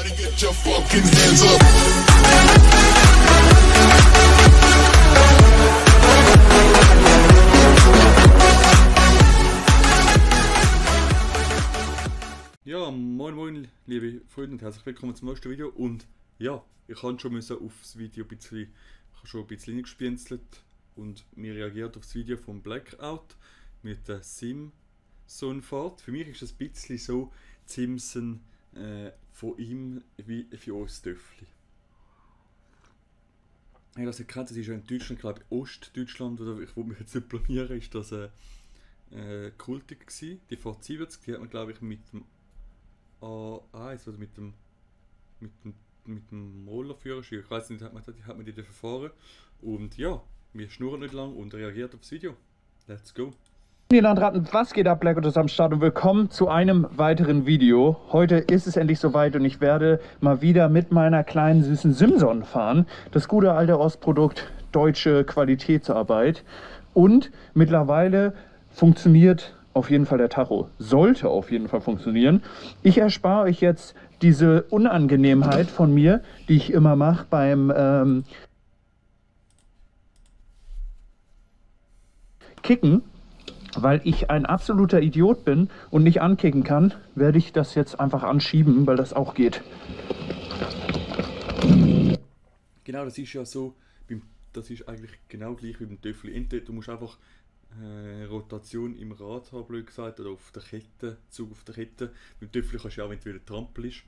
Everybody get your fucking hands up. Ja, moin moin liebe Freunde und herzlich willkommen zum neuesten Video. Und ja, ich habe schon aufs Video ein bisschen gespienzelt und mir reagiert auf das Video vom Blackout mit der Simpson-Fahrt. Für mich ist es ein bisschen so Simpson von ihm wie für uns Töffli. Ja, das ihr kennt, das ist ja in Deutschland, glaube ich Ostdeutschland, oder ich will mich jetzt nicht blamieren, ist das Kultig gewesen. Die Fahrt 70, die hat man glaube ich mit dem A1 oder mit dem Rollerführerschein, ich weiß nicht, hat man die verfahren. Und ja, wir schnurren nicht lang und reagiert aufs Video. Let's go! Die Landratten, was geht ab? Blackout ist am Start und willkommen zu einem weiteren Video. Heute ist es endlich soweit und ich werde mal wieder mit meiner kleinen süßen Simson fahren. Das gute alte Ostprodukt, deutsche Qualitätsarbeit. Und mittlerweile funktioniert auf jeden Fall der Tacho. Sollte auf jeden Fall funktionieren. Ich erspare euch jetzt diese Unangenehmheit von mir, die ich immer mache beim Kicken. Weil ich ein absoluter Idiot bin und nicht ankicken kann, werde ich das jetzt einfach anschieben, weil das auch geht. Genau, das ist ja so, das ist eigentlich genau gleich wie beim Töffli. Entweder du musst einfach Rotation im Rad haben, blöd gesagt, oder auf der Kette, Zug auf der Kette. Beim Töffli kannst du ja auch, wenn du wieder trampelst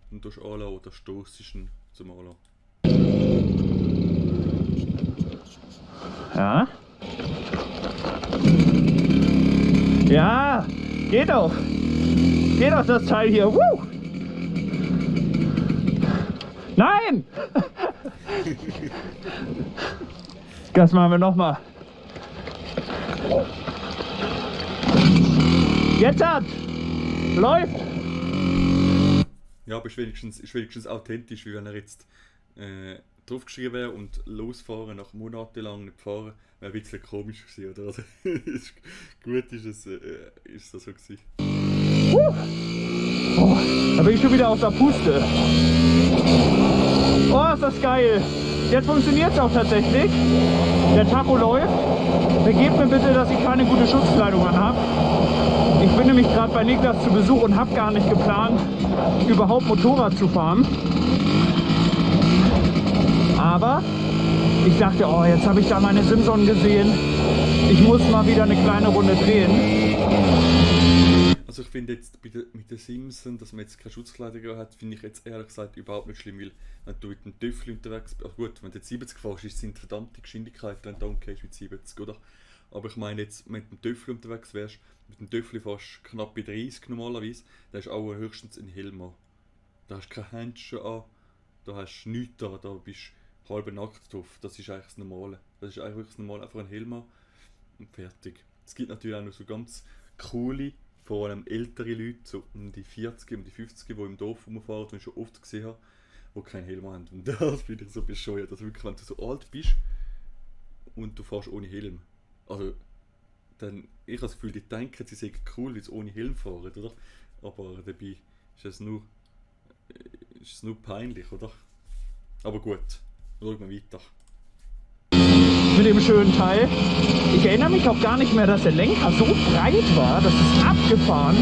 und du anlassen oder stossest zum Anlassen. Ja. Ja, geht doch. Geht doch das Teil hier. Woo! Nein! Das machen wir nochmal. Jetzt hat! Läuft! Ja, aber ist wenigstens authentisch, wie wenn er jetzt draufgeschrieben wäre und losfahren nach monatelang nicht fahren, wäre ein bisschen komisch gewesen, oder? Also, gut ist das so gewesen. Oh, da bin ich schon wieder aus der Puste. Oh, ist das geil! Jetzt funktioniert es auch tatsächlich. Der Tacho läuft. Vergebt mir bitte, dass ich keine gute Schutzkleidung anhabe. Ich bin nämlich gerade bei Niklas zu Besuch und habe gar nicht geplant, überhaupt Motorrad zu fahren. Aber ich dachte, oh, jetzt habe ich da meine Simson gesehen. Ich muss mal wieder eine kleine Runde drehen. Also ich finde jetzt mit der Simpson, dass man jetzt keine Schutzkleidung hat, finde ich jetzt ehrlich gesagt überhaupt nicht schlimm, weil wenn du mit dem Töffli unterwegs bist, gut, wenn du jetzt 70 fährst, ist es verdammte Geschwindigkeit, wenn du umgehst mit 70, oder? Aber ich meine jetzt, wenn du mit dem Töffli unterwegs wärst, mit dem Töffli fährst du knapp bei 30 normalerweise, dann hast du auch höchstens einen Helm an. Da hast du keine Handschuhe an, da hast du nichts da bist du halb nackt drauf. Das ist eigentlich das Normale. Das ist eigentlich das Normale, einfach ein Helm an und fertig. Es gibt natürlich auch noch so ganz coole, vor allem ältere Leute, so um die 40, um die 50, die im Dorf rumfahren, die ich schon oft gesehen habe, die keinen Helm haben. Und das finde ich so bescheuert. Also wirklich, wenn du so alt bist und du fährst ohne Helm, also dann, ich habe das Gefühl, die denken, sie sind cool, weil sie ohne Helm fahren, oder? Aber dabei ist es nur peinlich, oder? Aber gut, schauen wir weiter. Mit dem schönen Teil. Ich erinnere mich auch gar nicht mehr, dass der Lenker so breit war. Das ist abgefahren.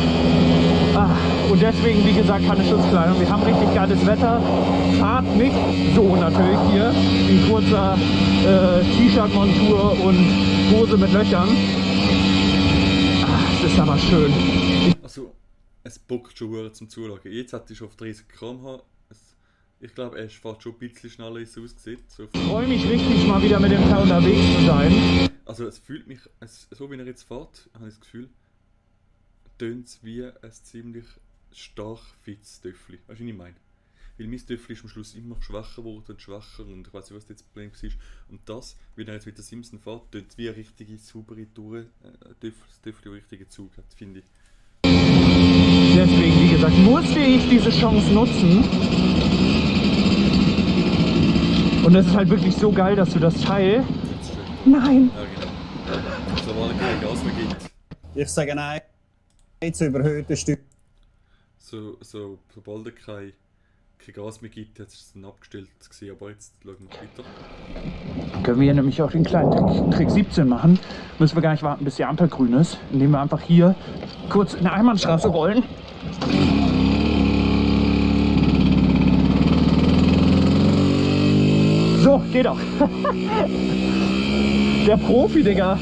Und deswegen, wie gesagt, keine Schutzkleidung. Wir haben richtig geiles Wetter. Fahrt nicht so natürlich hier. In kurzer T-Shirt-Montur und Hose mit Löchern. Das ist aber schön. Also, es bockt schon zum Zuschauen. Jetzt hat ich schon auf 30 km/h. Ich glaube, er fährt schon ein bisschen schneller, als es aussieht. So ich freue mich richtig, mal wieder mit dem Teil unterwegs zu sein. Also es fühlt mich, so wie er jetzt fährt, habe ich das Gefühl, tönt es wie ein ziemlich stark fittes Töffli. Weißt du, was ich meine? Weil mein Töffli ist am Schluss immer schwächer geworden und schwächer und ich weiß nicht, was das Problem war. Und das, wie er jetzt mit der Simpson fährt, tönt wie eine richtige, saubere Tour, das Töffli, einen richtigen Zug hat, finde ich. Deswegen, wie gesagt, musste ich diese Chance nutzen. Und es ist halt wirklich so geil, dass du das Teil... Nein! Ja, genau. Sobald er kein Gas mehr gibt. Ich sage nein zu überhöhten Stück. Sobald er kein kein Gas mehr gibt. Jetzt ist es dann abgestellt gewesen, aber jetzt schauen wir weiter. Dann können wir hier nämlich auch den kleinen Trick 17 machen. Müssen wir gar nicht warten, bis die Ampel grün ist. Indem wir einfach hier kurz in eine Einbahnstraße rollen. So, geht doch. Der Profi, Digga.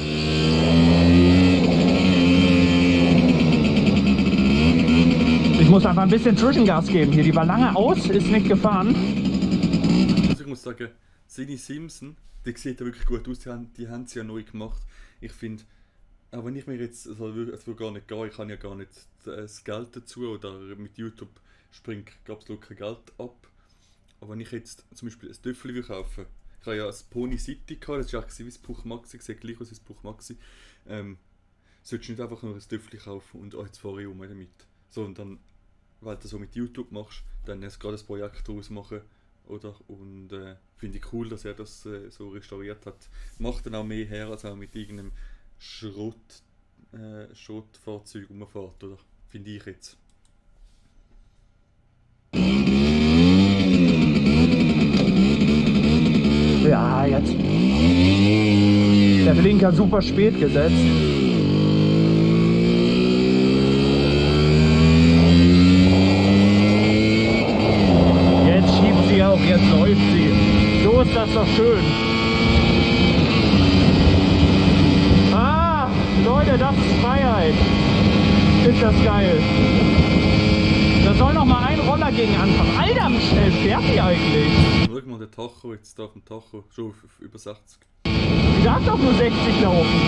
Ich muss einfach ein bisschen Zwischengas geben hier. Die war lange aus, ist nicht gefahren. Also ich muss sagen, seine Simpson, die sieht ja wirklich gut aus. Die haben sie ja neu gemacht. Ich finde, auch wenn ich mir jetzt, es würde gar nicht gehen, ich habe ja gar nicht das Geld dazu oder mit YouTube gab es kein Geld ab. Aber wenn ich jetzt zum Beispiel ein Töffel kaufen, ich habe ja ein Pony City gehabt, das war auch wie das Puch Maxi, sieht gleich aus wie das Puch Maxi. Solltest du nicht einfach nur ein Töffel kaufen und jetzt fahre ich damit. So, und dann, weil du das so mit YouTube machst, dann jetzt gerade ein Projekt daraus machen, oder? Und finde ich cool, dass er das so restauriert hat. Macht dann auch mehr her, als auch mit irgendeinem Schrottfahrzeug rumfährt, oder? Finde ich jetzt. Ja, jetzt. Der Blinker super spät gesetzt. Jetzt schiebt sie auch, jetzt läuft sie. So ist das doch schön. Ah, Leute, das ist Freiheit. Ist das geil. Da soll noch mal ein Roller gegen anfangen. Alter, wie schnell fährt die eigentlich? Schau mal, der Tacho, jetzt da auf dem Tacho, schon auf über 60. Ich darf doch nur 60 laufen.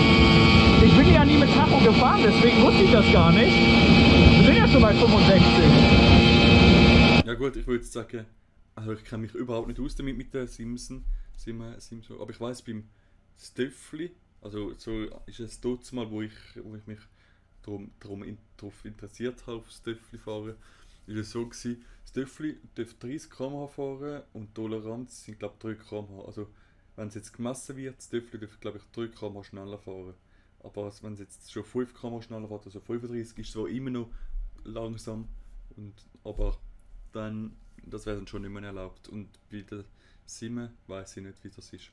Ich bin ja nie mit Tacho gefahren, deswegen wusste ich das gar nicht. Wir sind ja schon bei 65. Ja gut, ich würde sagen, also ich kenne mich überhaupt nicht aus damit mit der Simpson. Aber ich weiss, beim Stöffli, also so ist es dort mal, wo ich mich darauf interessiert habe, auf Stöffli fahren, ist es so gewesen, das Töffli darf 30 km/h fahren und die Toleranz sind glaube ich 3 km/h. Also wenn es jetzt gemessen wird, das Töffli darf glaube ich 3 km/h schneller fahren. Aber wenn es jetzt schon 5 km/h schneller fährt, also 35, ist es zwar immer noch langsam, aber dann, das wäre dann schon nicht mehr erlaubt. Und bei der Simme weiß ich nicht, wie das ist.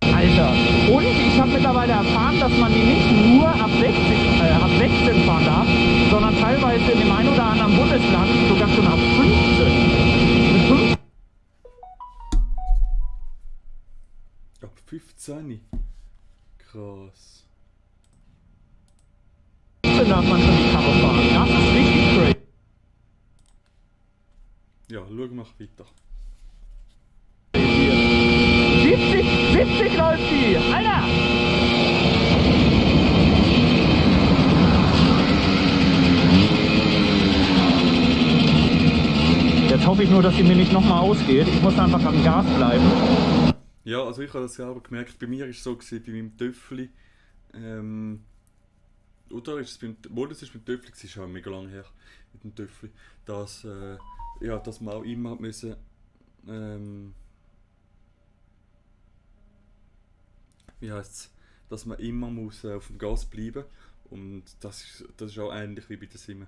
Alter, und ich habe mittlerweile erfahren, dass man die nicht nur ab 16 fahren darf, sondern teilweise in dem einen oder anderen Bundesland sogar schon ab 15. Mit 5 Ab 15? Krass. darf man schon die Karre fahren. Das ist richtig crazy. Ja, schauen wir weiter. 70 läuft die! Alter! Jetzt hoffe ich nur, dass sie mir nicht nochmal ausgeht. Ich muss einfach am Gas bleiben. Ja, also ich habe das selber gemerkt. Bei mir war es so, bei meinem Töffli. Oder ist es beim Töffli, es ist schon mega lange her mit dem Töffli, dass man auch immer müssen, wie heisst's, dass man immer muss auf dem Gas bleiben, und das ist auch ähnlich wie bei der Simme.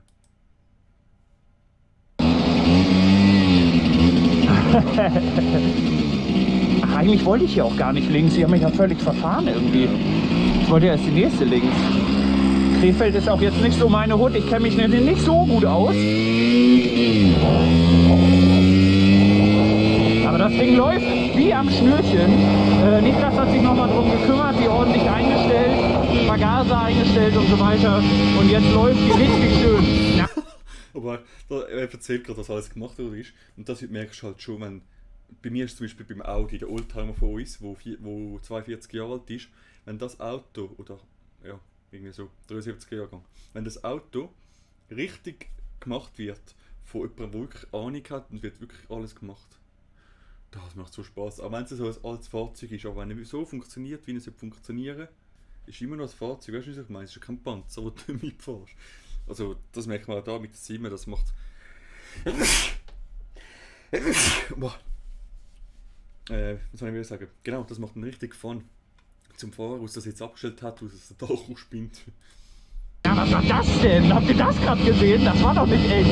Ach, eigentlich wollte ich ja auch gar nicht links. Ich habe mich ja völlig verfahren irgendwie. Ich wollte ja erst die nächste links. Krefeld ist auch jetzt nicht so meine Hut. Ich kenne mich nicht so gut aus. Aber das Ding läuft wie am Schnürchen. Niklas hat sich nochmal drum gekümmert, die ordentlich eingestellt, Vergaser eingestellt und so weiter. Und jetzt läuft die richtig schön. Ja. Aber er erzählt gerade, was alles gemacht wurde. Und das merkst du halt schon, wenn. Bei mir ist zum Beispiel beim Audi, der Oldtimer von uns, wo 42 Jahre alt ist, wenn das Auto, oder ja, irgendwie so 73er Jahrgang, wenn das Auto richtig gemacht wird, von jemandem, der wirklich Ahnung hat, und wird wirklich alles gemacht, das macht so Spaß. Auch wenn es so ein altes Fahrzeug ist, aber wenn es so funktioniert, wie es funktionieren soll, ist immer noch ein Fahrzeug. Weißt du, was ich meine? Es ist kein Panzer, wo du mitfährst. Also, das merkt man auch da mit der Simme, das macht. Was soll ich sagen? Genau, das macht einen richtig Fun. Zum Fahrer, was das jetzt abgestellt hat, was es der Tacho spinnt. Ja, was war das denn? Habt ihr das gerade gesehen? Das war doch nicht echt.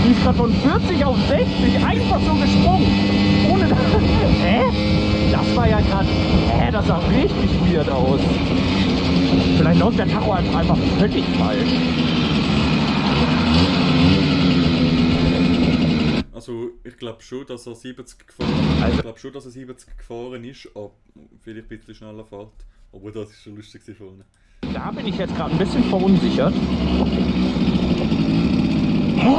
Die ist gerade von 40 auf 60 einfach so gesprungen. Ohne das. Hä? Das war ja gerade. Das sah richtig weird aus. Vielleicht läuft der Tacho einfach völlig falsch. Also ich glaube schon, dass er 70 gefahren ist, aber vielleicht ein bisschen schneller fährt. Aber das ist schon lustig vorne. Da bin ich jetzt gerade ein bisschen verunsichert. Hä?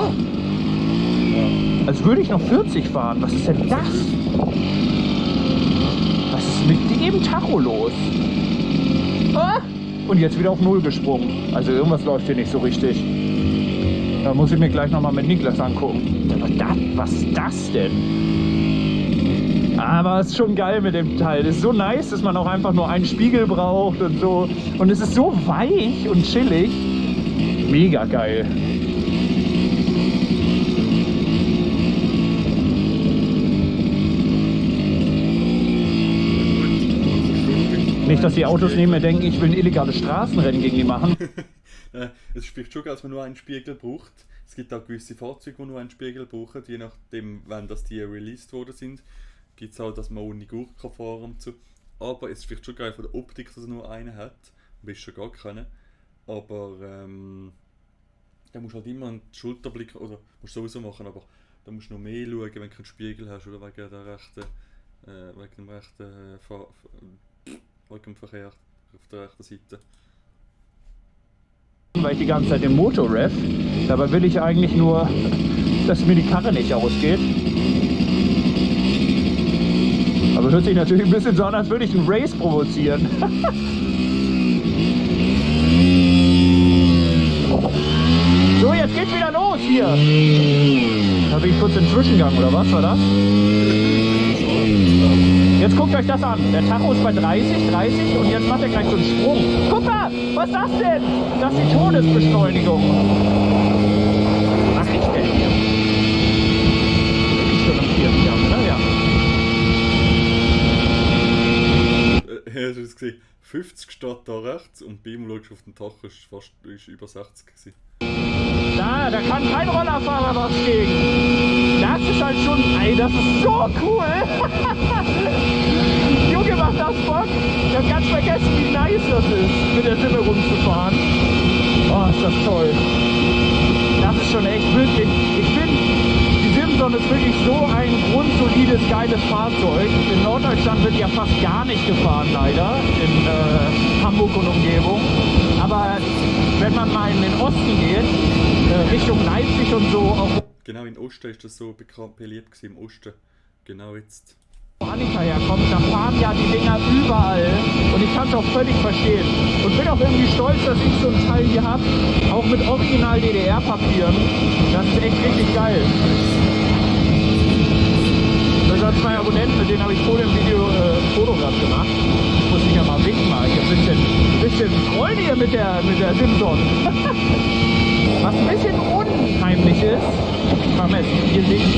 Ja. Als würde ich noch 40 fahren. Was ist denn das? Was ist mit dem Tacho los? Ah! Und jetzt wieder auf 0 gesprungen. Also irgendwas läuft hier nicht so richtig. Da muss ich mir gleich nochmal mit Niklas angucken. Was ist das denn? Aber es ist schon geil mit dem Teil. Es ist so nice, dass man auch einfach nur einen Spiegel braucht und so. Und es ist so weich und chillig. Mega geil. Nicht, dass die Autos neben mir denken, ich will ein illegales Straßenrennen gegen die machen. Es spricht schon, dass man nur einen Spiegel braucht. Es gibt auch gewisse Fahrzeuge, die nur einen Spiegel brauchen, je nachdem, wann das die released worden sind. Gibt es auch, dass man ohne Gurke fahren kann und so. Aber es ist vielleicht schon geil von der Optik, dass er nur einen hat. Du bist schon gar keinen. Aber da musst du halt immer einen Schulterblick, oder musst du sowieso machen, aber da musst du noch mehr schauen, wenn du keinen Spiegel hast, oder wegen dem rechten Verkehr auf der rechten Seite. Weil ich die ganze Zeit den Motor rev. Dabei will ich eigentlich nur, dass mir die Karre nicht ausgeht. Aber hört sich natürlich ein bisschen so an, als würde ich einen Race provozieren. So, jetzt geht's wieder los hier. Da bin ich kurz im Zwischengang, oder was war das? Jetzt guckt euch das an. Der Tacho ist bei 30 und jetzt macht er gleich so einen Sprung. Guck mal, was ist das denn? Das ist die Todesbeschleunigung. Was mache ich denn hier? Ich schon am 4. Gang, ne? Ja. Hast du es gesehen? 50 statt da rechts und bei ihm schaust auf den Tacho ist fast über 60 gewesen. Da kann kein Rollerfahrer was gegen. Das ist halt schon, ey, das ist so cool. Junge, macht das Bock. Ich hab ganz vergessen, wie nice das ist, mit der Simme rumzufahren. Oh, ist das toll. Das ist schon echt wirklich, ich finde, die Simson ist wirklich so ein grundsolides, geiles Fahrzeug. In Norddeutschland wird ja fast gar nicht gefahren, leider, in Hamburg und Umgebung. Aber wenn man mal in den Osten geht, Richtung Leipzig und so, auch... Genau, in Osten ist das so beliebt gewesen, im Osten. Genau jetzt. Wo Annika herkommt, da fahren ja die Dinger überall. Und ich kann es auch völlig verstehen. Und bin auch irgendwie stolz, dass ich so ein Teil hier habe. Auch mit original DDR-Papieren. Das ist echt richtig geil. Das sind 2 Abonnenten, mit denen habe ich vor dem Video Fotograf gemacht. Muss ich ja mal winken, mal. Ich habe ein bisschen Freude hier mit der Simson. Was ein bisschen unheimlich ist, hier links,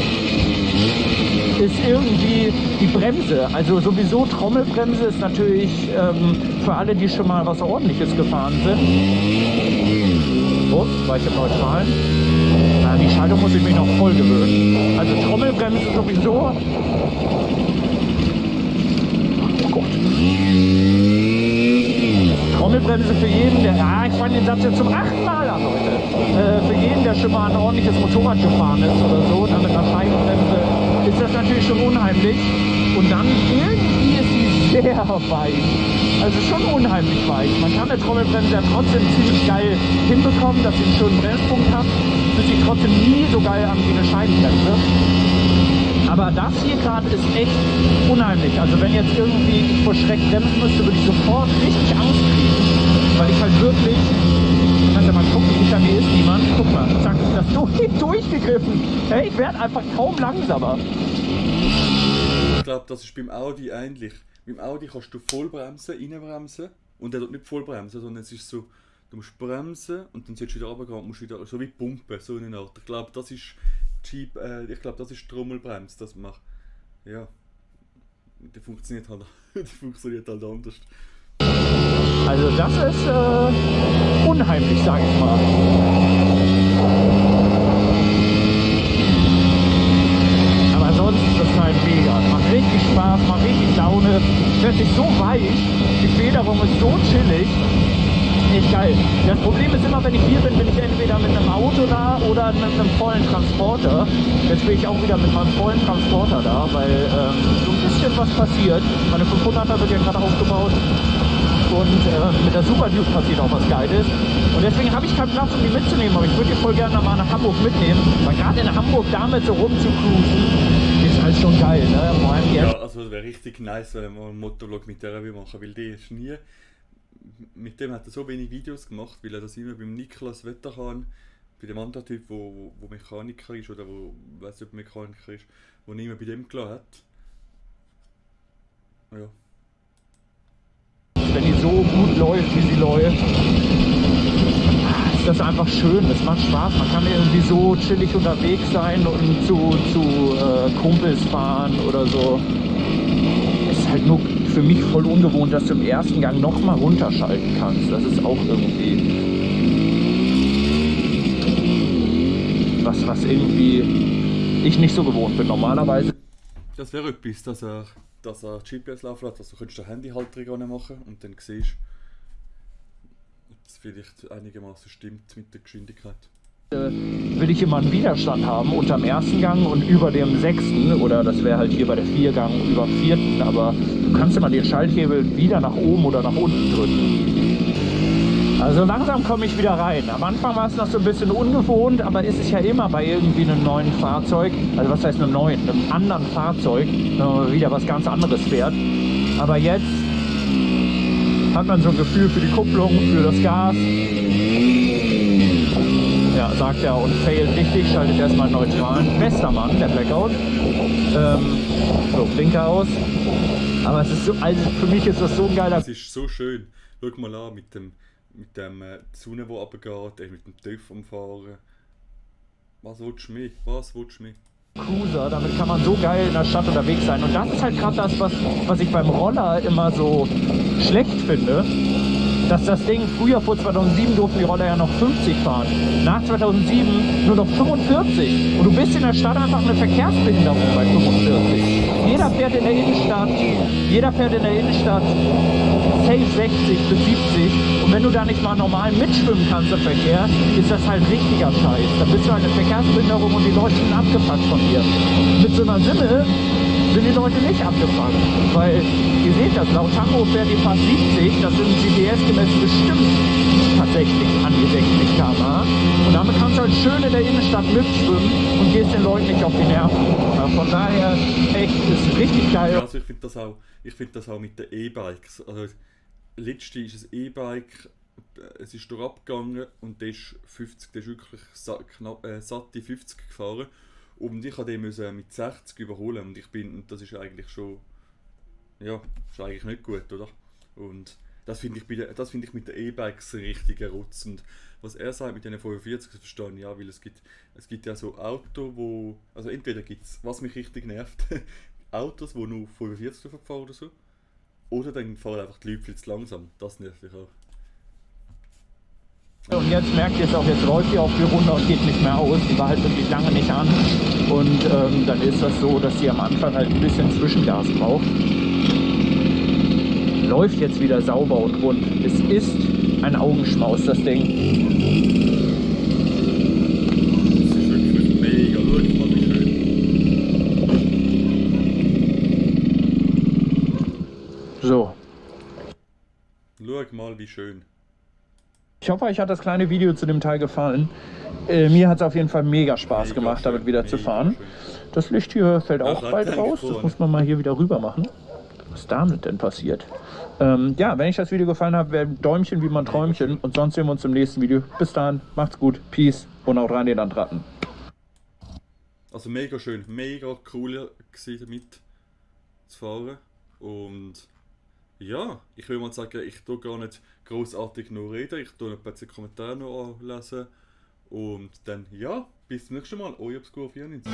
ist irgendwie die Bremse. Also sowieso Trommelbremse ist natürlich für alle, die schon mal was Ordentliches gefahren sind. So, war ich im Neutralen. Na, die Schaltung muss ich mich noch voll gewöhnen. Also Trommelbremse sowieso. Oh Gott. Trommelbremse für jeden, der... ich fand den Satz jetzt zum 8. Mal an, Leute. Für jeden, der schon mal ein ordentliches Motorrad gefahren ist oder so, dann mit einer Scheibenbremse, ist das natürlich schon unheimlich. Und dann irgendwie ist sie sehr weich. Also schon unheimlich weich. Man kann eine Trommelbremse ja trotzdem ziemlich geil hinbekommen, dass sie einen schönen Bremspunkt hat. Fühlt sich trotzdem nie so geil an wie eine Scheibenbremse. Aber das hier gerade ist echt unheimlich. Also wenn jetzt irgendwie ich vor Schreck bremsen müsste, würde ich sofort richtig Angst kriegen. Weil ich halt wirklich... Kannst ja mal gucken, hinter mir ist niemand. Guck mal, zack, das ist durchgegriffen. Hey, ich werde einfach kaum langsamer. Ich glaube, das ist beim Audi ähnlich. Beim Audi kannst du Vollbremsen, reinbremsen und der tut nicht Vollbremsen, sondern es ist so, du musst bremsen und dann sollst du wieder runtergehen und musst wieder, so wie pumpen, so eine Art. Ich glaube, das ist Jeep, ich glaube, das ist Trommelbremse, das macht, ja, die funktioniert halt anders. Also das ist unheimlich, sage ich mal. richtig Spaß, macht richtig Laune, fährt sich so weich, die Federung ist so chillig. Echt geil. Das Problem ist immer, wenn ich hier bin, bin ich entweder mit einem Auto da oder mit einem vollen Transporter. Jetzt bin ich auch wieder mit meinem vollen Transporter da, weil so ein bisschen was passiert. Meine 500er wird ja gerade aufgebaut und mit der Super Duke passiert auch was Geiles. Und deswegen habe ich keinen Platz, um die mitzunehmen, aber ich würde die voll gerne mal nach Hamburg mitnehmen, weil gerade in Hamburg damit so rumzucruisen, ist halt schon geil, ne? Vor allem ja, also es wäre richtig nice, wenn wir einen Motovlog mit der machen, weil die ist nie... Mit dem hat er so wenig Videos gemacht, weil er das immer beim Niklas Wetterhahn, bei dem anderen Typ, wo Mechaniker ist oder wo, weiß nicht, ob Mechaniker ist, wo er immer bei dem gelassen hat. Ja. Wenn die so gut läuft, wie sie läuft, ist das einfach schön, es macht Spaß. Man kann irgendwie so chillig unterwegs sein und zu Kumpels fahren oder so. Es ist halt nur für mich voll ungewohnt, dass du im ersten Gang nochmal runterschalten kannst. Das ist auch irgendwie was irgendwie ich nicht so gewohnt bin. Normalerweise. Das wäre etwas, dass er GPS laufen lässt, dass du den Handyhalter machen und dann siehst, ob es vielleicht einigermaßen stimmt mit der Geschwindigkeit. Will ich immer einen Widerstand haben unterm ersten Gang und über dem sechsten, oder das wäre halt hier bei der 4-Gang über dem vierten, aber du kannst immer den Schalthebel wieder nach oben oder nach unten drücken. Also langsam komme ich wieder rein. Am Anfang war es noch so ein bisschen ungewohnt, aber ist es ja immer bei irgendwie einem neuen Fahrzeug, also was heißt einem neuen, einem anderen Fahrzeug, wenn man wieder was ganz anderes fährt. Aber jetzt hat man so ein Gefühl für die Kupplung, für das Gas. Ja, sagt er und failt richtig, schaltet erstmal neutral. Bester Mann, der Blackout. So, Blinker aus. Aber es ist so, also für mich ist das so ein geiler... Es ist so schön. Schau mal an, mit dem Sonne, die runtergeht, mit dem TÜV umfahren. Was willst du mehr? Was willst du mehr? Cruiser, damit kann man so geil in der Stadt unterwegs sein. Und das ist halt gerade das, was ich beim Roller immer so schlecht finde. Dass das Ding, früher vor 2007 durften die Roller ja noch 50 fahren. Nach 2007 nur noch 45. Und du bist in der Stadt einfach eine Verkehrsbehinderung bei 45. Jeder fährt in der Innenstadt safe 60 bis 70. Und wenn du da nicht mal normal mitschwimmen kannst im Verkehr, ist das halt richtiger Scheiß. Dann bist du halt eine Verkehrsbehinderung und die Leute sind abgefuckt von dir. Mit so einer Simme sind die Leute nicht abgefangen, weil ihr seht das, laut Tacho fährt die fast 70, das sind GPS gemessen bestimmt tatsächlich an die 60 km/h und damit kannst du halt schön in der Innenstadt mitschwimmen und gehst den Leuten nicht auf die Nerven. Ja, von daher echt, ist richtig geil. Also ich finde das auch mit den E-Bikes, also letztens ist ein E-Bike, es ist durch abgegangen und der ist 50, der ist wirklich satte 50 gefahren. Und ich musste den mit 60 überholen und das ist eigentlich schon, ja, ist eigentlich nicht gut, oder? Und das finde ich mit den E-Bikes richtig Rutz. Und was er sagt mit den 45, das verstehe ich ja, weil es gibt ja so Autos, wo, also entweder gibt es, was mich richtig nervt, Autos, die nur 45 fahren oder so, oder dann fahren einfach die Leute viel zu langsam, das nervt mich auch. Und jetzt merkt ihr es auch, jetzt läuft ihr auf die Runde und geht nicht mehr aus. Die war halt wirklich lange nicht an. Und dann ist das so, dass sie am Anfang halt ein bisschen Zwischengas braucht. Läuft jetzt wieder sauber und rund. Es ist ein Augenschmaus, das Ding. Das ist wirklich mega, schau mal wie schön. So. Schau mal wie schön. Ich hoffe, euch hat das kleine Video zu dem Teil gefallen. Mir hat es auf jeden Fall mega Spaß gemacht, schön, damit wieder zu fahren. Schön. Das Licht hier fällt auch bald raus. vorne. Das muss man mal hier wieder rüber machen. Was damit denn passiert? Ja, wenn euch das Video gefallen hat, wäre ein Däumchen wie man Träumchen. Und sonst sehen wir uns im nächsten Video. Bis dann, macht's gut, Peace und haut rein, ihr Landratten. Also mega schön, mega cool gewesen, damit zu fahren. Und ja, ich will mal sagen, ich tue gar nicht großartig noch reden, ich tue ein paar Kommentare noch anlesen. Und dann, ja, bis zum nächsten Mal, euer Obscure 94.